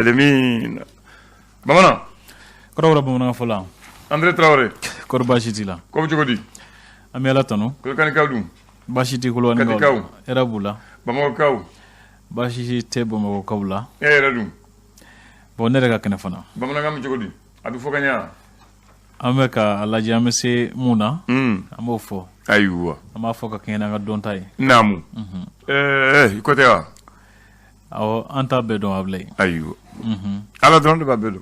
Min bamanan. Kɔrɔ bamanankan fɔ la. André Traoré. Kɔrɔ baasi t'i la? Ko bɛ cogo di? An bɛ Ala tanu. Kolokanikaw dun? Baasi tɛ Kolokanikaw. Katikaw? Hɛrɛ b'u la. Bamakɔkaw? Baasi tɛ Bamakɔkaw la. E yɛrɛ dun? Bon, ne yɛrɛ ka kɛnɛ fana. Bamanankan bɛ cogo di? A bɛ fɔ ka ɲɛ? An bɛ ka a lajɛ, an bɛ se mun na, an b'o fɔ. Ayiwa. An b'a fɔ ka kɛɲɛ n'an ka dɔnta ye. Naamu. I ko tɛ wa? Awɔ, an t'a bɛɛ dɔn, Abilayi. Ayiwa. Ala dɔrɔn de b'a bɛɛ dɔn.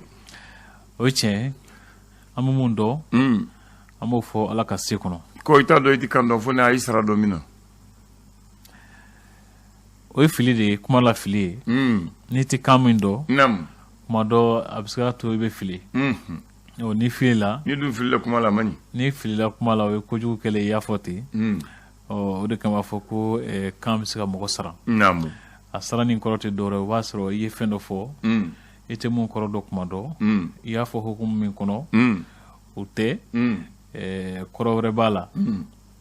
O ye tiɲɛ ye. An bɛ mun dɔn, an b'o fɔ Ala ka se kɔnɔ. Ko i t'a dɔn, i tɛ kan dɔn fo n'a y'i sara dɔn min na. O ye fili de ye, kuma la fili ye. N'i tɛ kan min dɔn, kuma dɔ a bɛ se ka to i bɛ fili. Ni filila. N'i dun filila kuma la, a man ɲi. N'i filila kuma la, o ye kojugu kɛlen i y'a fɔ ten. Ɔ, o de kama fɔ ko kan bɛ se ka mɔgɔ sara. A sara nin kɔrɔ tɛ dɔwɛrɛ, o b'a sɔrɔ i ye fɛn dɔ fɔ, i tɛ mun kɔrɔ dɔn kuma dɔ, i y'a fɔ hukumu min kɔnɔ, o tɛ, kɔrɔ wɛrɛ b'a la.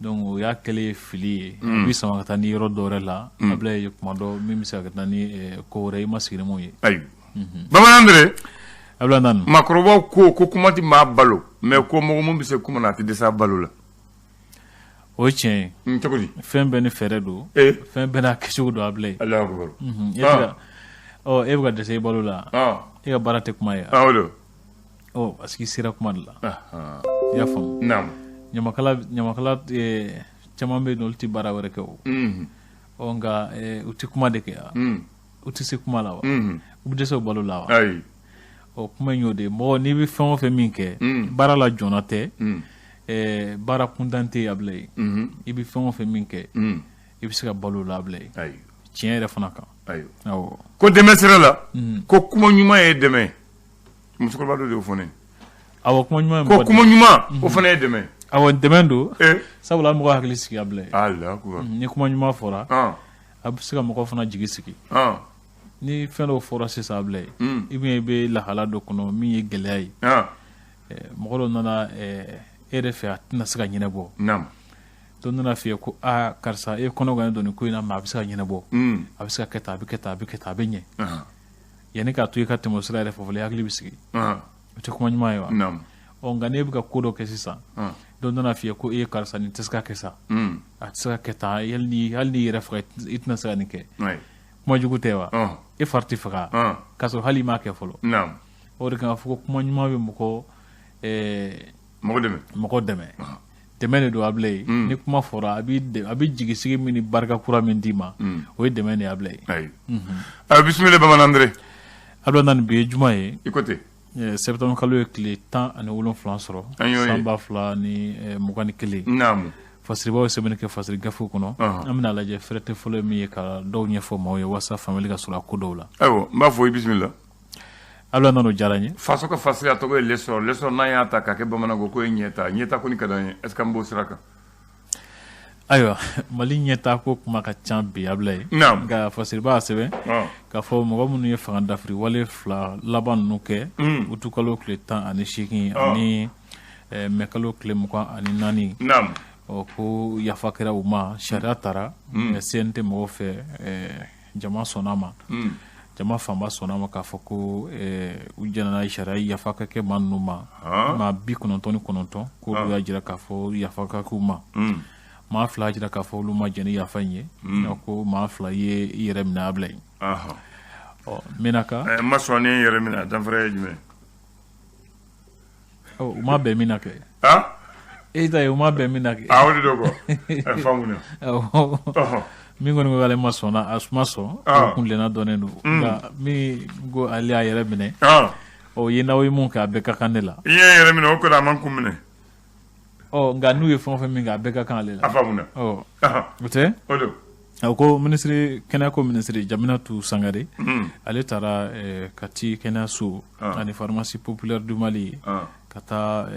Donc o y'a kɛlen ye fili ye, a b'i sama ka taa ni yɔrɔ dɔ wɛrɛ la, a bila ye kuma dɔ min bɛ se ka taa ni ko wɛrɛ i ma sigi ni mun ye. Ayiwa. Bamanan André. Abulayi Nanu. Maakɔrɔbaw ko kuma tɛ maa balo, mais ko mɔgɔ mun bɛ se kuma na, a tɛ dɛsɛ a balo la. O ye tiɲɛ ye. Cogo di? Fɛn bɛɛ ni fɛɛrɛ don. Fɛn bɛɛ n'a kɛcogo don, Abulayi. Alahu akibaru. E bɛ ka dɛsɛ i balo la. E ka baara tɛ kuma ye. O don. Ɔ, parce que i sera kuma de la. I y'a faamu? Naamu. Ɲamakala caman bɛ yen nɔ, olu tɛ baara wɛrɛ kɛ o. Ɔ, nka u tɛ kuma de kɛ wa? U tɛ se kuma la wa? U bɛ dɛsɛ u balo la wa? Ayi. Ɔ, kuma in y'o de ye. Mɔgɔ n'i bɛ fɛn o fɛn min kɛ, baara la joona tɛ, baara kuntan tɛ yen, Abulayi. I bɛ fɛn o fɛn min kɛ, i bɛ se ka balo la, Abulayi. Ayi. Tiɲɛ yɛrɛ fana kan. Ayiwa. Awɔ. Ko dɛmɛ sira la, ko kuma ɲuman ye dɛmɛ. Musokɔrɔba dɔ de y'o fɔ ne ye. Awɔ, kuma ɲuman ye ko kuma ɲuman, o fana ye dɛmɛ. Awɔ, dɛmɛ don. Sabula an mɔgɔ hakili sigi, Abulayi. Alahu akibaru. Ni kuma ɲuman fɔra, a bɛ se ka mɔgɔ fana jigi sigi. Ni fɛn dɔw fɔra sisan, Abulayi, i bɛ i bɛ lahala dɔ kɔnɔ min ye gɛlɛya ye. Mɔgɔ dɔ nana e yɛrɛ fɛ, a tɛna se ka ɲɛnabɔ. Dɔ nana f'i ye ko aa karisa, e kɔnɔ gannen don nin ko in na, mais a bɛ se ka ɲɛnabɔ. A bɛ se ka kɛ tan, a bɛ kɛ tan, a bɛ kɛ tan, a bɛ ɲɛ. Yanni k'a to i ka tɛmɛ o sira yɛrɛ fɛ fɔlɔ, i hakili bɛ sigi. O tɛ kuma ɲuman ye wa? Ɔ, nka n'e bɛ ka ko dɔ kɛ sisan, dɔ nana f'i ye ko e ye karisa, nin tɛ se ka kɛ sa. A tɛ se ka kɛ tan, hali n'i yɛrɛ faga, i tɛna se ka nin kɛ. Kuma jugu tɛ wa? E fari tɛ faga k'a sɔrɔ hali i m'a kɛ fɔlɔ. O de kama fɔ ko kuma ɲuman bɛ mɔgɔ mɔgɔ dɛmɛ. Dɛmɛ de don, Abulayi. Ni kuma fɔra, a bɛ jigisigi min ni barika kura min d'i ma, o ye dɛmɛ de ye, Abulayi. Ayi. Bisimila Bamanan André. Abulayi Nani, bi ye juma ye. I ko ten. Septembre kalo ye tile 17 sɔrɔ. San 2021. Naamu. Fasiribaw ye sɛbɛnni kɛ fasiri gafew kɔnɔ. An bɛna lajɛ fɛrɛtɛ fɔlɔ ye min ye ka dɔw ɲɛfɔ maaw ye walasa faamuyali ka sɔrɔ a ko dɔw la. Ayiwa, n b'a fɔ i bisimila. Abulayi Nani, o diyara n ye. Faso ka fasiri, a tɔgɔ ye l'essor. L'essor, n'an y'a ta k'a kɛ bamananko ko ye ɲɛta. Ɲɛta kɔni ka d'an ye. Est ce que an b'o sira kan? Ayiwa, Mali ɲɛta ko kuma ka ca bi, Abulayi. Nka fasiriba y'a sɛbɛn k'a fɔ mɔgɔ minnu ye fanga dafiri wale fila laban ninnu kɛ, utukalo tile 18 ani mɛkalo tile 24. Ɔ, ko yafa kɛra u ma, sariya taara CNT mɔgɔw fɛ, jama sɔnna ma. Jama fanba sɔnna ma k'a fɔ ko u jɛnna sariya yafa ka kɛ maa ninnu ma. Maa 99, ko olu y'a jira k'a fɔ yafa ka k'u ma. Maa fila y'a jira k'a fɔ olu ma jɛn ni yafa in ye. Ko maa fila ye i yɛrɛ minɛ, Abulayi. Ɔ, Menaka. N ma sɔn ni n yɛrɛ minɛ, danfara ye jumɛn? U ma bɛn min na kɛ. E ta ye, u ma bɛn min na kɛ. O de don quoi. Faamu na. Min kɔni ko k'ale ma sɔn, a ma sɔn, o kuntilenna dɔnnen don. Nka min ko ale y'a yɛrɛ minɛ, ɔ, ye n'aw ye mun kɛ, a bɛɛ ka kan ne la. I ye yɛrɛ minɛ, o kɔni a man kun minɛ. Ɔ, nka n'u ye fɛn o fɛn min kɛ, a bɛɛ ka kan ale la. A faamuna. Ɔ, o tɛ? O don. A ko minisiri, kɛnɛyako minisiri Jaminatu Sangare, ale taara Kati kɛnɛyaso ani pharmacie populaire du Mali ka taa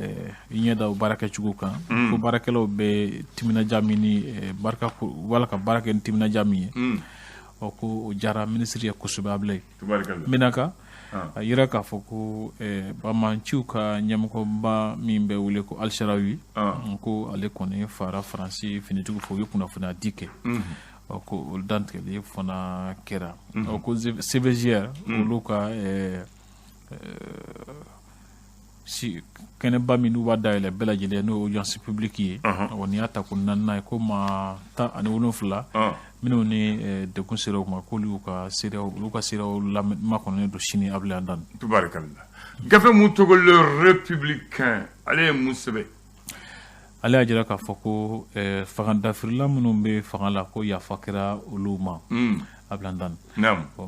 i ɲɛ da o baara kɛcogo kan, ko baarakɛlaw bɛ timinadiya min ni barika, wala ka baara kɛ ni timinadiya min ye. Ɔ, ko o diyara minisiri ye kosɛbɛ, Abulayi. Menaka, a yira k'a fɔ ko banbaanciw ka ɲɛmɔgɔba min bɛ wele ko Alisarawi, ko ale kɔni fara Faransi finitigiw fɛ, u ye kunnafoniya di kɛ. Ɔ ko olu dantigɛli fana kɛra. Ɔ ko CVJR olu ka si kɛnɛba min n'u b'a dayɛlɛ bɛɛ lajɛlen, n'o ye audience publique ye, ɔ nin y'a ta ko naaninan ye, ko maa 17 minnu ni degun sera u ma, k'olu y'u ka seereyaw, olu ka seereyaw makɔnɔnen don sini, Abulayi Andani. Tubarikalla. Gafe mun tɔgɔ Le Républicain, ale ye mun sɛbɛn? Ale y'a jira k'a fɔ ko fanga dafirila minnu bɛ fanga la, ko yafa kɛra olu ma, Abulayi Andani.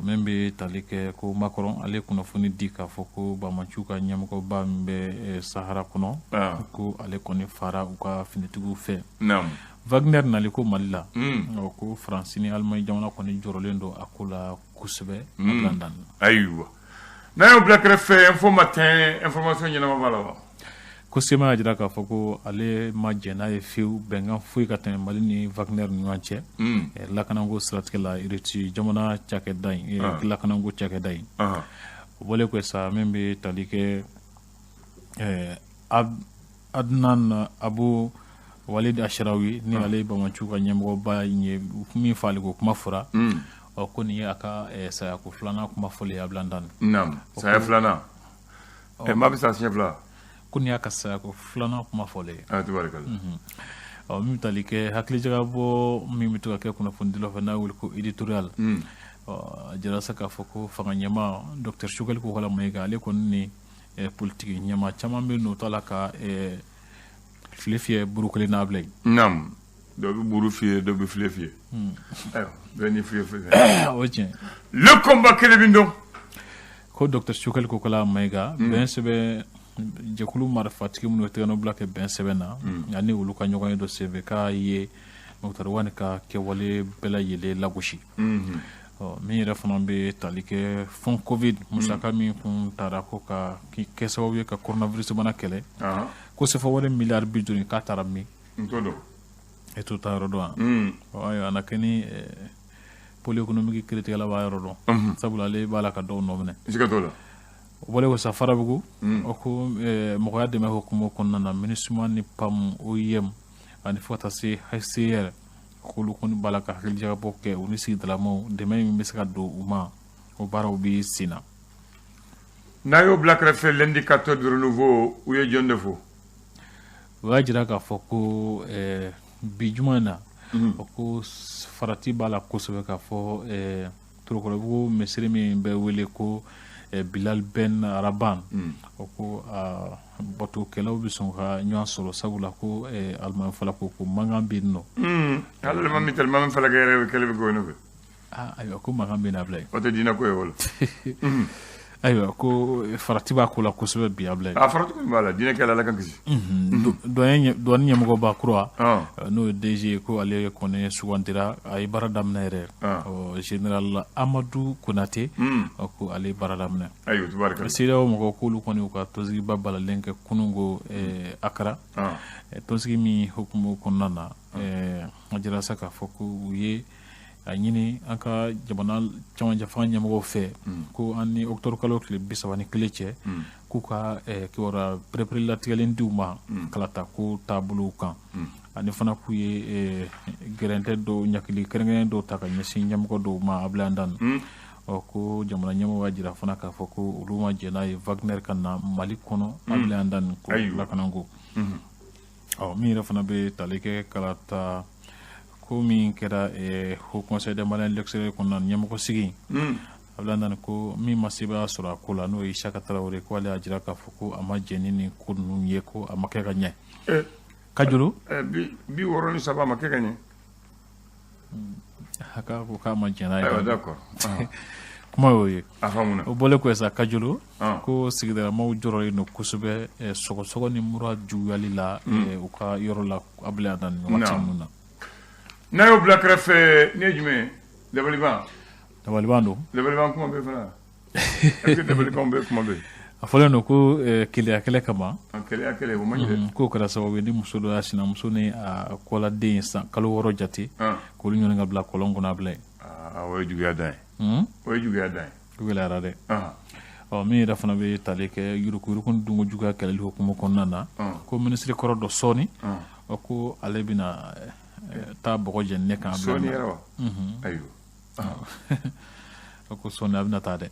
Min bɛ tali kɛ ko Macron, ale kunnafoni di k'a fɔ ko banbaanciw ka ɲɛmɔgɔba min bɛ Sahara kɔnɔ, ko ale kɔni fara u ka finitigiw fɛ. Wagner nali ko Mali la, ko Faransi ni Allemagne jamana kɔni jɔrɔlen don a ko la kosɛbɛ, Abulayi Andani. Ayiwa, n'a y'o bila kɛrɛfɛ, Info Matin, information ɲɛnama b'a la wa? Ko CMA y'a jira k'a fɔ ko ale ma jɛn n'a ye fiyewu, bɛnkan foyi ka tɛmɛ Mali ni Wagner ni ɲɔgɔn cɛ lakanako siratigɛ la, Russie jamana cakɛda in, lakanako cakɛda in. O bɔlen kɔfɛ sa, min bɛ tali kɛ Adnan Abu Walid Asharawi ni ale ye banbaanciw ka ɲɛmɔgɔba ye min fɔ ko kuma fɔra, ɔ ko nin ye a ka sayako filanan kuma fɔlen ye, Abulayi Andani. Naam, saya filanan, maa bɛ sa siɲɛ fila. Ko nin y'a ka sayako filanan kuma fɔlen ye. Ah, tubarikalla. Ɔ min bɛ tali kɛ hakilijagabɔ min bɛ to ka kɛ kunnafonidilaw fɛ, n'a wele ko éditorial, ɔ a jira sa k'a fɔ ko fanga ɲɛmaa docteur Choguel Kokalla Maïga, ale kɔni ni politiki ɲɛmaa caman bɛ n'o ta la ka file fiyɛ buru kelen n'a bila yen. Naam, dɔ bɛ buru fiyɛ, dɔ bɛ file fiyɛ. Ayiwa, bɛɛ ni file fiyɛ. O tiɲɛ. Le Combat kelen min don. Ko docteur Choguel Kokalla Maïga, bɛn sɛbɛn jɛkulu marifatigi minnu ye tɛgɛnɔ kɛ bɛn sɛbɛn na, ani olu ka ɲɔgɔn ye dɔ senfɛ, k'a ye Moctar Ouane ka kɛwale bɛɛ lajɛlen lagosi. Ɔ min yɛrɛ fana bɛ tali kɛ fonds Covid musaka min kun taara ko ka kɛ sababu ye ka coronavirus bana kɛlɛ, ko CFA wari miliyari 50, k'a taara min? N t'o dɔn. E t'o ta yɔrɔ dɔn wa? Ayiwa, a na kɛ ni pôle économique kiiritigɛla b'a yɔrɔ dɔn, sabula ale b'a la ka dɔw nɔ minɛ. Siga t'o la. O bɔlen ko sa, Farabugu, o ko mɔgɔya dɛmɛ hukumu kɔnɔna na, MINUSMA ni PAM, OIM ani fo ka taa se HCR, k'olu kɔni b'a la ka hakilijagabɔ kɛ u ni sigidalamaw, dɛmɛ min bɛ se ka don u ma, o baaraw bɛ sen na. N'a y'o bila kɛrɛfɛ, L'Indicateur du Renouveau, u ye jɔn de fɔ? O y'a jira k'a fɔ ko bi juma in na, o ko farati b'a la kosɛbɛ k'a fɔ Torokɔrɔbugu misiri min bɛ wele ko Bilal Ben Araban, o ko batokɛlaw bɛ sɔn ka ɲɔgɔn sɔrɔ, sabula ko alimami fɔla ko mankan bɛ yen nɔ. Hali alimami tɛ, alimami falakɛ yɛrɛ kɛlɛ bɛ kɛ o nɔfɛ. Ayiwa, ko mankan bɛ na bila yen. O tɛ diinɛ ko ye o la. Ayiwa, ko farati b'a ko la kosɛbɛ bi, Abulayi. A farati kɔni b'a la, diinɛ kɛlɛ, Ala ka kisi. Douane ɲɛmɔgɔba kura, n'o ye DG ye, ko ale kɔni sugandira, a ye baara daminɛ yɛrɛ, général Amadu Konate, ko ale ye baara daminɛ. Ayiwa, tubarikala. CEDEAO mɔgɔw k'olu kɔni u ka tɔnsigiba balalen kɛ kununko Akara. Tɔnsigi min hukumu kɔnɔna na, a jira sa k'a fɔ ko u ye a ɲini an ka jamana camancɛ fanga ɲɛmɔgɔw fɛ ko an ni octobre kalo tile 31 cɛ, k'u ka kibaruya pereperelatigɛlen di u ma kalata ko taabolow kan, ani fana k'u ye gɛrɛntɛ dɔw, ɲakili kɛrɛnkɛrɛn dɔw ta ka ɲɛsin ɲɛmɔgɔ dɔw ma, Abulayi Andani. Ɔ ko jamana ɲɛmɔgɔ y'a jira fana k'a fɔ ko olu ma jɛn n'a ye Wagner ka na Mali kɔnɔ, Abulayi Andani, ko lakanako. Ɔ min yɛrɛ fana bɛ tali kɛ kalata ko min kɛra Haut Conseil des Maliens de l'extérieur kɔnɔna ɲɛmɔgɔ sigi, Abulayi Andani, ko min ma sebaaya sɔrɔ a ko la, n'o ye Isaka Tarawele, ko ale y'a jira k'a fɔ ko a ma jɛn ni nin ko ninnu ye, ko a ma kɛ ka ɲɛ. Kajolo. 63 ma kɛ ka ɲɛ. A k'a ko k'a ma jɛn n'a ye. Ayiwa, d'accord. Kuma y'o ye. A faamuna. O bɔlen kɔfɛ sa, Kajolo, ko sigidalamaw jɔrɔlen don kosɛbɛ sɔgɔsɔgɔ ni mura juguyali la u ka yɔrɔ la, Abulayi Andani, waati ninnu na. N'a y'o bila kɛrɛfɛ, nin ye jumɛn ye? Dabaliban. Dabaliban don. Dabaliban kuma bɛ fana, est-ce que dabaliban bɛ kuma bɛ? A fɔlen don ko keleya kɛlɛ kama. Keleya kɛlɛ, o man ɲi dɛ. K'o kɛra sababu ye ni muso dɔ y'a sinamuso ni a kɔladen ye san kalo 6 jate, k'olu ɲɔni ka bila kɔlɔn kɔnɔ, Abulayi. O ye juguya dan ye. O ye juguya dan ye. Ko gɛlɛyara dɛ. Ɔ min yɛrɛ fana bɛ tali kɛ yuruguyurugu ni dunko juguya kɛlɛli hukumu kɔnɔna na, ko minisiri kɔrɔ dɔ sɔɔni, ɔ ko ale bɛna taa bɔgɔ jɛninen kan. Sɔɔni yɛrɛ wa? Ayiwa. Ko sɔɔni a bɛna taa dɛ.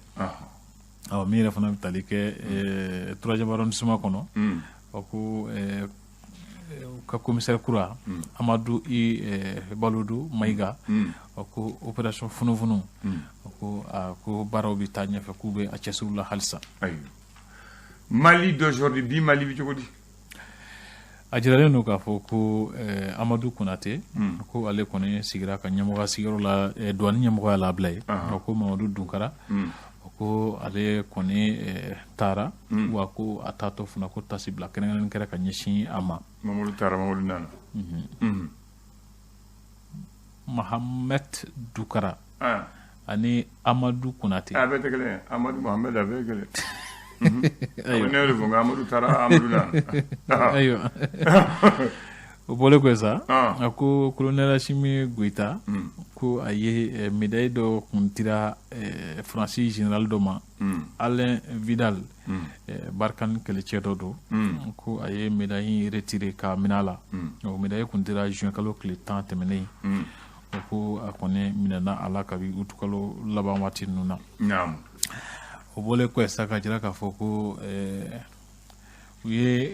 Awɔ, min yɛrɛ fana bɛ tali kɛ 3e arrondissement kɔnɔ, o ko ka commissaire kura Amadu I Balodo Mayiga, o ko opération funufunu, o ko a ko baaraw bɛ taa ɲɛfɛ, k'u bɛ a cɛsiriw la halisa. Ayiwa. Mali d'aujourd'hui, bi Mali bɛ cogo di? A jiralen don k'a fɔ ko Amadu Konate, ko ale kɔni sigira ka ɲɛmɔgɔya sigiyɔrɔ la, douane ɲɛmɔgɔya la Ablaye. O ko Mamadu Dunkara, o ko ale kɔni taara wa, ko a taatɔ fana ko tasibila kɛrɛnkɛrɛnnen kɛra ka ɲɛsin a ma. Mamadu taara, Mamadu nana. Mahamed Dukara ani Amadu Konate. A bɛɛ tɛ kelen ye. Amadu Mohamed, a bɛɛ ye kelen. Ne y'o de fɔ, n ko Amadu taara, Amadu nana. Ayiwa, o bɔlen kɔ sa, a ko colonel Assimi Goïta, ko a ye médaille dɔ kun dira Faransi général dɔ ma, Alain Vidal, Barkhane kɛlɛcɛ dɔ don, ko a ye médaille retiré k'a minɛ a la. O médaille kun dira juin kalo tile 10 tɛmɛnen. O ko a kɔni minɛna a la kabi août kalo laban waati ninnu na. O bɔlen kɔ sa, ka jira k'a fɔ ko u ye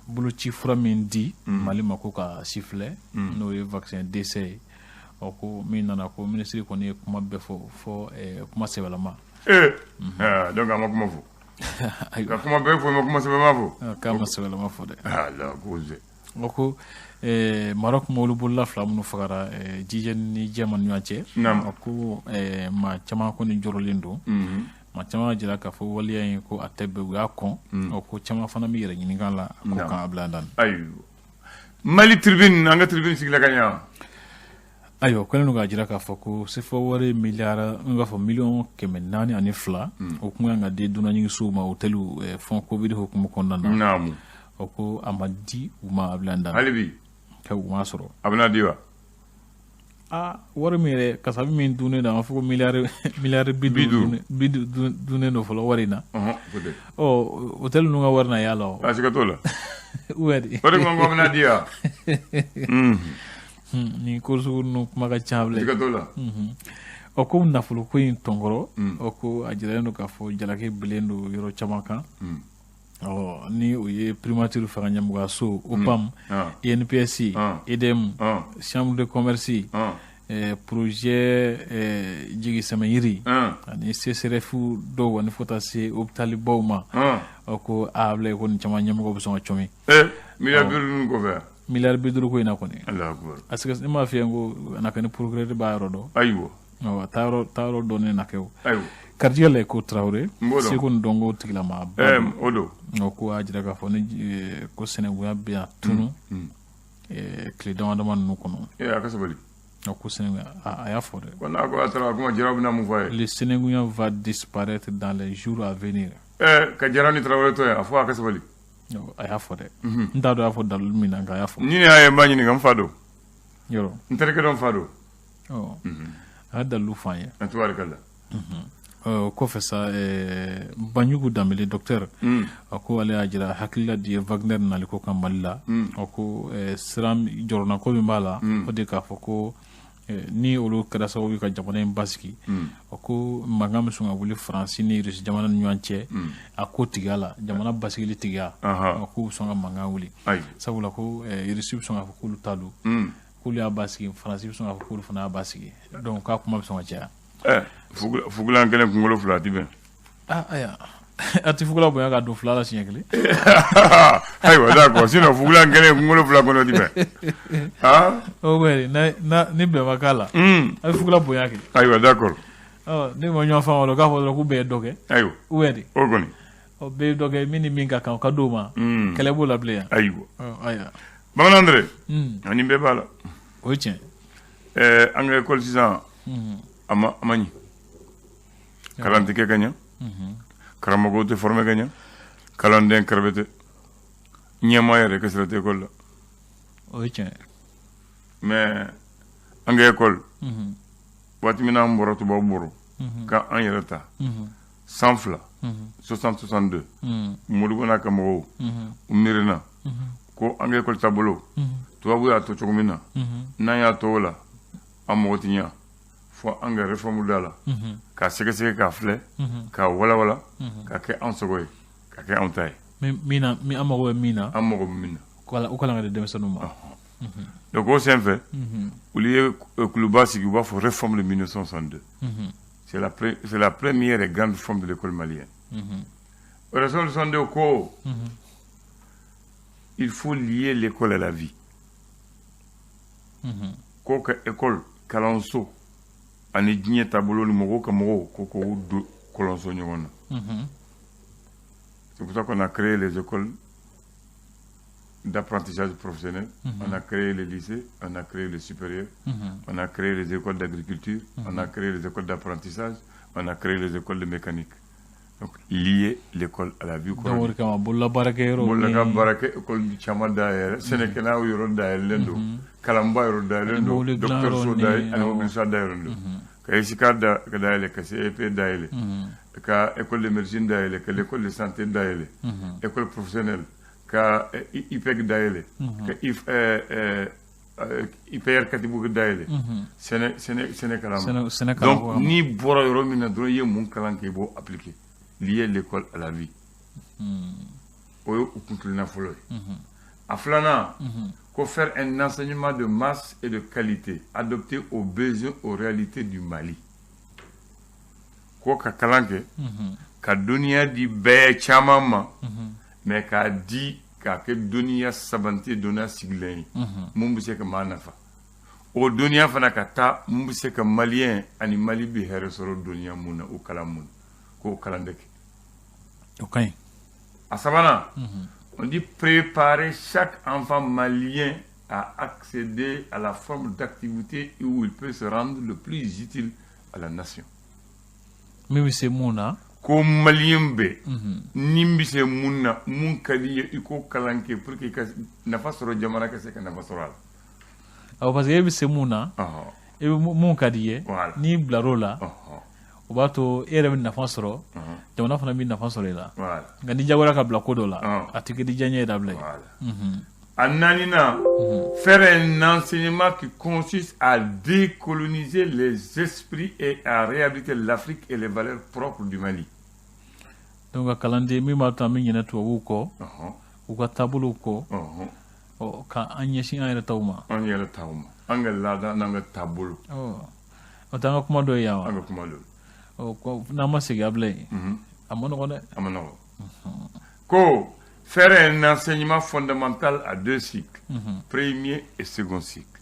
boloci fura min di Mali ma ko ka sifilɛ, n'o ye vaccin d'essai ye, ɔ ko min nana, ko minisiri kɔni ye kuma bɛɛ fɔ fɔ kuma sɛbɛlama. Ee, donc a ma kuma fɔ. Ka kuma bɛɛ fɔ, ma kuma sɛbɛlama fɔ. K'a ma sɛbɛlama fɔ dɛ. Ala ko ze. O ko Maroc mɔbilibolila fila minnu fagara jijɛ ni jɛma ni ɲɔgɔn cɛ, a ko maa caman kɔni jɔrɔlen don. Maa caman jira k'a fɔ waleya in ko a tɛ bɛn, u y'a kɔn. O ko caman fana bɛ yɛrɛ ɲininka la ko kan a bila dan. Ayiwa, Mali Tribune, an ka Tribune sigila ka ɲa. Ayiwa, kɛlen don k'a jira k'a fɔ ko CFA wari miliyari n b'a fɔ miliyɔn 402, o kun kan ka di dunanjiginsow ma, hôteliw, fonds Covid hukumu kɔnɔna na. O ko a ma di u ma, a bila dan. Hali bi. Kɛ u m'a sɔrɔ. A bɛna di wa? Aa, wari min yɛrɛ kasabi min dunnen don, an b'a fɔ ko miliyari 50 dunnen don fɔlɔ wari in na. Ɔ hôtel ninnu ka wari na y'a la o. A siga t'o la. Ou bien di? O de ko a bɛna di wa? Nin ko sugu ninnu kuma ka ca bilen. Siga t'o la. Ɔ ko nafolo ko in tɔnkɔrɔ, ɔ ko a jiralen don k'a fɔ jalaki bilen don yɔrɔ caman kan. Ɔ ni o ye primature fanga ɲɛmɔgɔyaso, OPAM, INPS, EDM, chambre de commerce, projet jigi sɛmɛyiri ani CSRF dɔw, ani fo taa se hôpital baw ma. Ɔ ko a bila ko nin caman ɲɛmɔgɔ bɛ sɔn ka cɔmi. Miliyari 50 ninnu kɔfɛ. Miliyari 50 ko in na kɔni. Alahu akubar. Parce que ne m'a f'i ye ko a na kɛ ni procureur b'a yɔrɔ dɔn. Ayiwa. Awɔ, taayɔrɔ dɔnnen na kɛ o. Ayiwa. Garijɛgɛ la ko Tarawele. N b'o dɔn. Seko ni dɔnko tigilama ba. O don. O ko a jira k'a fɔ ni ko sinankunya bɛ yan tunu tile dama dama ninnu kɔnɔ. A ka sabali. O ko sinankunya, a y'a fɔ dɛ. Ko n'a ko a taara kuma, Jaraw bɛna mun fɔ a ye? Le sinankunya va disparaître dans les jours à venir. Ka Jaraw ni Tarawele to yan, a fɔ a ka sabali. A y'a fɔ dɛ. N t'a dɔn a y'a fɔ dalilu min na, nka a y'a fɔ. Ni ne y'a ye, n b'a ɲininka, n fa don. Yɔrɔ. N terikɛ dɔ, n fa don. Ɔ a ye dalilu fɔ an ye. A tubaarikala. O kɔfɛ sa, Banjugu Danbele docteur, a ko ale y'a jira hakilila di Wagner naliko kan Mali la. A ko siran jɔrɔnako min b'a la, o de k'a fɔ ko ni olu kɛra sababu ye ka jamana in basigi, a ko mankan bɛ sɔn ka wuli Faransi ni Rusi jamana ni ɲɔgɔn cɛ. A ko tigiya la, jamana basigili tigiya, a k'u bɛ sɔn ka mankan wuli, sabula ko Rusi bɛ sɔn k'a fɔ k'olu ta don, k'olu y'a basigi, Faransi bɛ sɔn k'a fɔ k'olu fana y'a basigi, donc k'a kuma bɛ sɔn ka caya. Fugulan kelen kunkolo fila a ti bɛn. Ah, ayiwa, a ti fugula bonya ka don fila la siɲɛ kelen. Ayiwa, d'accord, sinon fugulan kelen kunkolo fila kɔnɔ ti bɛn. O bɛ ni bɛn ma k'a la, a bɛ fugula bonya kɛ. Ayiwa, d'accord. Ɔ ne ma ɲɔgɔn faamu o la, k'a fɔ dɔrɔn k'u bɛɛ ye dɔ kɛ. Ayiwa. Ou bien di? O kɔni. Ɔ bɛɛ ye dɔ kɛ, min ni min ka kan, o ka d'o ma. Kɛlɛ b'o la bilen yan. Ayiwa. Ayiwa. Bamanan Dɛrɛ. Ani bɛɛ b'a la. O ye tiɲɛ. An ka école sisan, a ma ɲi. Kalan tɛ kɛ ka ɲɛ, karamɔgɔw tɛ former ka ɲɛ, kalanden kɛrɛfɛ tɛ, ɲɛmaa yɛrɛ ka sira tɛ école la. O ye tiɲɛ. Mais an ka école, waati min na an bɔra tubabu bolo ka an yɛrɛ ta, san fila, 60 62, Modibo n'a ka mɔgɔw u miirina ko an ka école taabolo Tubabu y'a to cogo min na, n'an y'a to o la, an mago tɛ ɲa fo an ka réforme da la, k'a sɛgɛsɛgɛ, k'a filɛ, k'a walawala, k'a kɛ an sago ye, k'a kɛ anw ta ye. Min na, min an mago bɛ min na. An mago bɛ min na. O kalan ka di denmisɛnninw ma. Donc o senfɛ, olu ye kuluba sigi, u b'a fɔ réforme de 1962. C'est la première et grande réforme de l'école malienne. Réforme de 62 ko il faut lier l'école à la vie, ko ka école, kalanso ani diɲɛ taabolo ni mɔgɔw ka mɔgɔw ko k'o don kɔlɔnso ɲɔgɔn na. C'est pour ça qu'on a créé les écoles d'apprentissage professionnel, on a créé les lycées, on a créé les supérieurs, on a créé les écoles d'agriculture, on a créé les écoles d'apprentissage, on a créé les écoles de mécanique. Donc, lier l'école à la vie. Donc, o de kama bolola baarakɛyɔrɔ. Bolola baarakɛ école caman dayɛlɛ, sɛnɛkɛlaw yɔrɔ dayɛlɛlen don, kalanba yɔrɔ dayɛlɛlen don, dɔgɔtɔrɔso dayɛlɛ ani mobilisa dayɛlɛlen don, ka ISICA da dayɛlɛ, ka CEP dayɛlɛ, ka école de médecine dayɛlɛ, ka l'école de santé dayɛlɛ, école professionnelle, ka IPEC dayɛlɛ, ka IPR Katibugu dayɛlɛ, sɛnɛ sɛnɛ sɛnɛ kalan ma. Donc n'i bɔra yɔrɔ min na dɔrɔn, i ye mun kalan kɛ, i b'o appliquer. Lier l'école à la vie, o ye u kuntilenna fɔlɔ ye. A filanan ko faire un enseignement de masse et de qualité adapté aux besoins, aux réalités du Mali. Ko ka kalan kɛ ka dɔnniya di bɛɛ caman ma, mais k'a di k'a kɛ dɔnniya sabati, dɔnniya sigilen ye, mun bɛ se ka maa nafa, o dɔnniya fana ka taa mun bɛ se ka malien ani Mali bɛ hɛrɛ sɔrɔ dɔnniya mun na, o kalan mun na, k'o kalan de kɛ. O ka ɲi. A sabanan, on dit préparer chaque enfant malien à accéder à la forme d'activité où il peut se rendre le plus utile à la nation. Min bɛ se mun na. Ko malien bɛɛ ni bɛ se mun na, mun ka di ye, i k'o kalan kɛ pour que i ka nafa sɔrɔ, jamana ka se ka nafa sɔrɔ a la. Awɔ, parce que e bɛ se mun na, e bɛ mun ka di ye, n'i bilar'o la, o b'a to e yɛrɛ bɛ nafa sɔrɔ, jamana fana bɛ nafa sɔrɔ i la. Nka n'i jagoyara ka bila ko dɔ la, a tɛ kɛ di diyaɲɛ ye dabila ye. A naaninan, faire un enseignement qui consiste à décoloniser les esprits et à réhabiliter l'Afrique et les valeurs propres du Mali. Donc ka kalanden min b'a to an bɛ ɲinɛ tubabuw kɔ, u ka taabolow kɔ, ɔ ka an ɲɛsin an yɛrɛ taw ma. An yɛrɛ taw ma, an ka laada n'an ka taabolo. O t'an ka kuma dɔ ye yan wa? An ka kuma dɔ ye. Ɔ, n'an ma segin a bila yen, a ma nɔgɔn dɛ. A ma nɔgɔn. Ko faire un enseignement fondamental à deux cycles, premier et second cycle.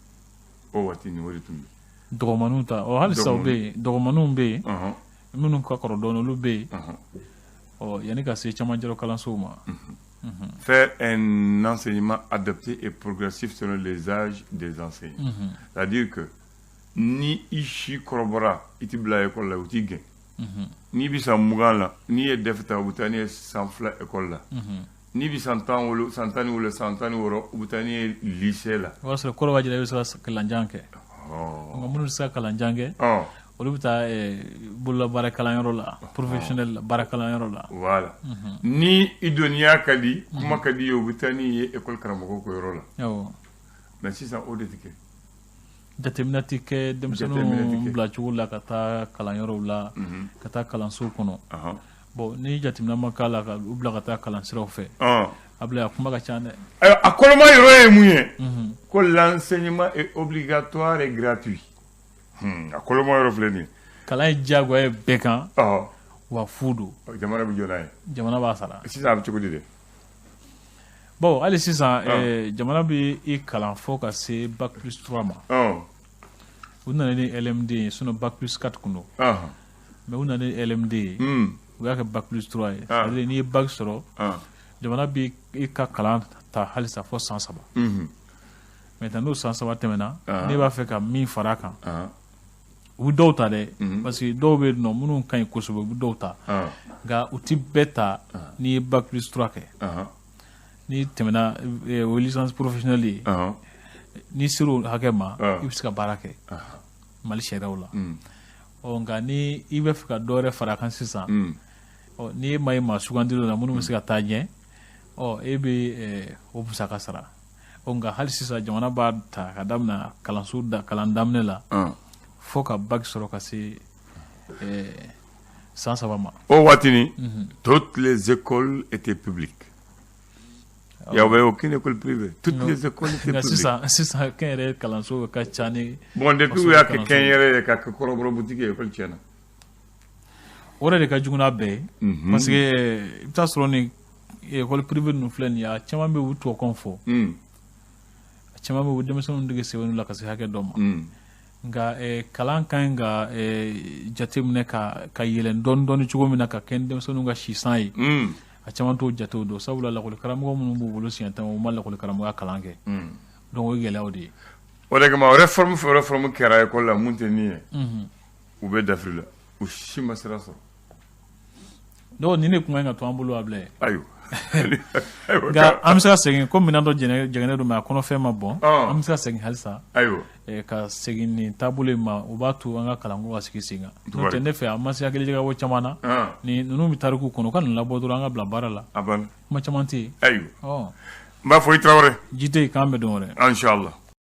O waati nin, o de tun bɛ. Dɔgɔmaninw ta, ɔ halisa o bɛ yen, dɔgɔmaninw bɛ yen, minnu ka kɔrɔ dɔɔnin, olu bɛ yen, ɔ yanni ka se camancɛrɔ kalansow ma. Faire un enseignement adapté et progressif selon les âges des enseignants. C'est-à-dire que ni i si kɔrɔbɔra, i ti bila école la, u t'i gɛn. N'i bɛ san 20 la, n'i ye DEF ta, u bɛ taa n'i ye san 2 école la. N'i bɛ san 10, san 17, san 16, u bɛ taa n'i ye lycée la. O b'a sɔrɔ kɔrɔ b'a jira i bɛ se ka kalanjan kɛ. Nka minnu tɛ se ka kalanjan kɛ, olu bɛ taa bololabaara kalanyɔrɔ la, professionnel la, baara kalanyɔrɔ la. Voilà. Ni i dɔnniya ka di, kuma ka di ye, u bɛ taa n'i ye école karamɔgɔw ko yɔrɔ la. Mais sisan o de tɛ kɛ. Jateminɛ tɛ kɛ denmisɛnninw bilacogo la ka taa kalanyɔrɔw la, ka taa kalansow kɔnɔ. Bon, ni jateminɛ ma k'a la ka u bila ka taa kalansiraw fɛ, a bila a kuma ka ca dɛ. Ayiwa, a kɔnɔma yɔrɔ ye mun ye? Ko l'enseignement est obligatoire et gratuit. A kɔlɔma yɔrɔ filɛ nin ye. Kalan ye diyagoya ye bɛɛ kan, wa fu don. Jamana bɛ jɔ n'a ye. Jamana b'a sara. Sisan a bɛ cogo di dɛ? Bon, hali sisan jamana bɛ i kalan fo ka se bac plus 3 ma. U nana ni LMD ye, sinon bac plus 4 kun don. Mais u nana ni LMD ye, u y'a kɛ bac plus 3 ye. C'est à dire n'i ye bac sɔrɔ, jamana bɛ i ka kalan ta halisa fo san 3. Maintenant n'o san 3 tɛmɛna, n'e b'a fɛ ka min fara a kan, u bɛ dɔw ta dɛ, parce que dɔw bɛ yen nɔ minnu ka ɲi kosɛbɛ, u bɛ dɔw ta. Nka u ti bɛɛ ta n'i ye bac plus 3 kɛ. N'i tɛmɛna, o ye licence professionnelle ye. N'i ser'o hakɛ ma, i bɛ se ka baara kɛ Mali sariyaw la. Ɔ nka ni i bɛ fɛ ka dɔ wɛrɛ fara a kan sisan, ɔ n'i ye maa ye maa sugandilenw na minnu bɛ se ka taa ɲɛ, ɔ e bɛ o musaka sara. Ɔ, nka hali sisan jamana b'a ta ka daminɛ kalanso da kalan daminɛ la fo ka bac sɔrɔ ka se san 3 ma. O waati ni, toutes les écoles étaient publiques. Il n'y avait aucune école privée. Toutes les écoles étaient Nka publiques. sisan kɛnyɛrɛye kalanso ka ca ni Bon, depuis u y'a kɛ kɛnyɛrɛ ye, ka kɛ kɔrɔbɔrɔ boutique ye, école tiɲɛna. O yɛrɛ de ka jugu n'a bɛɛ ye, parce que i bɛ taa sɔrɔ ni école privée ninnu filɛ nin ye, a caman bɛ yen, u bɛ tubabukanw fɔ, a caman bɛ yen, u bɛ denmisɛnninw dege sɛbɛnni la ka se hakɛ dɔ ma. Nka kalan ka ɲi ka jateminɛ ka yɛlɛn dɔɔni dɔɔni cogo min na ka kɛ ni denmisɛnninw ka sisan ye, a caman t'o jatew dɔn, sabula lakɔli karamɔgɔ minnu b'u bolo, siɲɛ caman u ma lakɔli karamɔgɔya kalan kɛ. Donc o ye gɛlɛyaw de ye. O de kama, réforme fɛ, réforme kɛra école la, mun tɛ nin ye, u bɛ dafiri la, u si ma sira sɔrɔ. Donc nin de kun ka ɲi ka to an bolo, Abilaye. Ayiwa. Nka an bɛ se ka segin ko minɛn dɔ jɛngɛnen don, mais a kɔnɔfɛn ma bɔn. An bɛ se ka segin halisa ka segin nin taabolo in ma. O b'a to an ka kalanko ka sigi sen kan. N'o tɛ, ne fɛ a ma se hakili jagabɔ caman na. Ni ninnu bɛ tariku kɔnɔ, u ka nin labɔ dɔrɔn, an ka bila baara la. A banna. Kuma caman tɛ yen. Ayiwa, n b'a fɔ i Tarawele. Ji tɛ yen, k'an bɛ don wɛrɛ. Inchallah.